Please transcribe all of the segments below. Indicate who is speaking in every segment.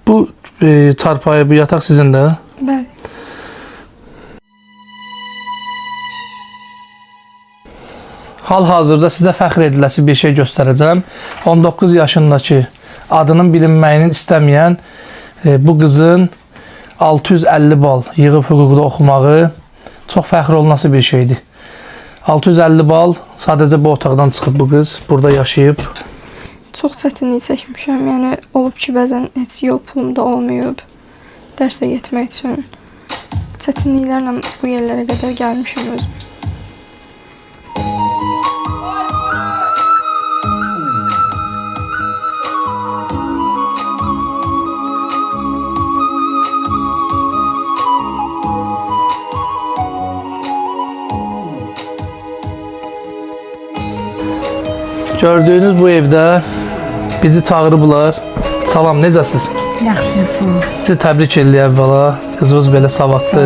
Speaker 1: Bu çarpayı, bu yataq sizin də?
Speaker 2: Bəli.
Speaker 1: Hal-hazırda sizə fəxr ediləsi bir şey göstərəcəm. 19 yaşındakı adının bilinməyini istəməyən bu qızın 650 bal yığıb hüquqda oxumağı çox fəxr olunası bir şeydir. 650 bal sadəcə bu otaqdan çıxıb bu qız, burada yaşayıb.
Speaker 2: Çox çətinlik çəkmişəm. Yəni olub ki, bəzən heç yol pulum da olmayıb dərsə getmək üçün. Çətinliklərlə bu yerlərə qədər gəlmişəm özüm.
Speaker 1: Gördüyünüz bu evdə bizi çağırıblar. Salam, necəsiz?
Speaker 3: Yaxşısın.
Speaker 1: Sizi təbrik edirik əvvəla. Qızınız belə savadlı.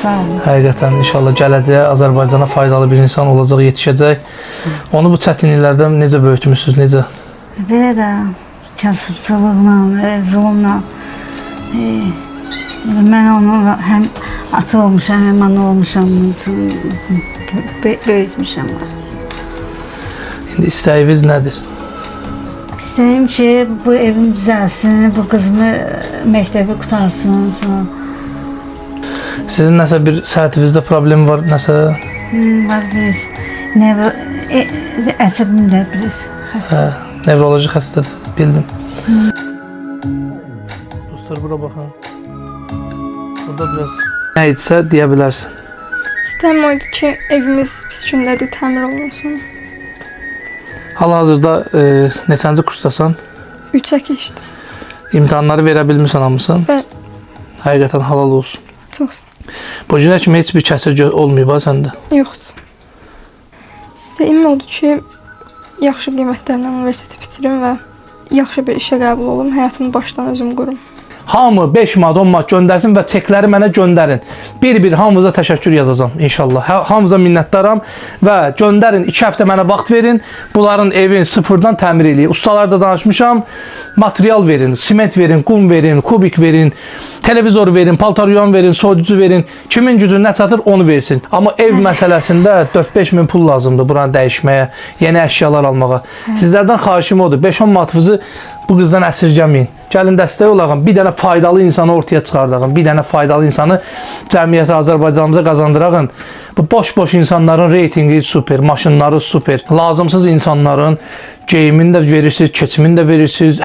Speaker 3: Sağ olun.
Speaker 1: Həqiqətən inşallah gələcəyə Azərbaycana faydalı bir insan olacaq, yetişəcək. Onu bu çətinliklərdən necə böyütmüsünüz, necə?
Speaker 3: Belə də kasıbçılıqla, zulmla mən onunla həm ata olmuşam, həm ana olmuşam, böyütmüşəm.
Speaker 1: İndi istəyiniz nədir?
Speaker 3: İstəyirəm ki, bu evim düzəlsin, bu qızımı məktəbi qutarsın. Sonra.
Speaker 1: Sizin nəsə bir səhətinizdə problem var, nəsə?
Speaker 3: Var biraz əsəbim də biraz xəstə.
Speaker 1: Hə, nevroloji xəstədir, bildim. Dostlar, bura baxın. Burada biraz nə idisə deyə bilərsən.
Speaker 2: İstəyim o idi ki, evimiz pis gündədir, təmir olunsun.
Speaker 1: Hal-hazırda neçənci kursdasan?
Speaker 2: 3-ə keçdim.
Speaker 1: İmtahanları verə bilmirsən hamısını?
Speaker 2: Bəli.
Speaker 1: Həqiqətən halal olsun.
Speaker 2: Çox sağ ol.
Speaker 1: Bu günə kimi heç bir kəsir olmayıb ha səndə.
Speaker 2: Yoxdur. İstəyim oldu ki, yaxşı qiymətlərlə universiteti bitirim və yaxşı bir işə qəbul olum, həyatımı başdan özüm qurum.
Speaker 1: Hamı 5 manat, 10 manat göndərsin və çekləri mənə göndərin. Bir-bir hamınıza təşəkkür yazacağam inşallah. Hamınıza minnətdaram və göndərin 2 həftə mənə vaxt verin. Bunların evini sıfırdan təmir eləyək. Ustalarla danışmışam. Material verin, siment verin, qum verin, kubik verin, televizor verin, paltar yuyan verin, soyuducu verin. Kimin gücü nə çatır onu versin. Amma ev məsələsində 4-5 min pul lazımdır buranı dəyişməyə, yeni əşyalar almağa. Sizlərdən xahişim odur. 5-10 manatınızı bu qızdan əsirgəməyin. Gəlin dəstək olağın, bir dənə faydalı insanı ortaya çıxardağın, bir dənə faydalı insanı cəmiyyətə, Azərbaycanımıza qazandırağın. Bu boş-boş insanların reytingi super, maşınları super, lazımsız insanların geyimini də verirsiniz, keçimini də verirsiniz.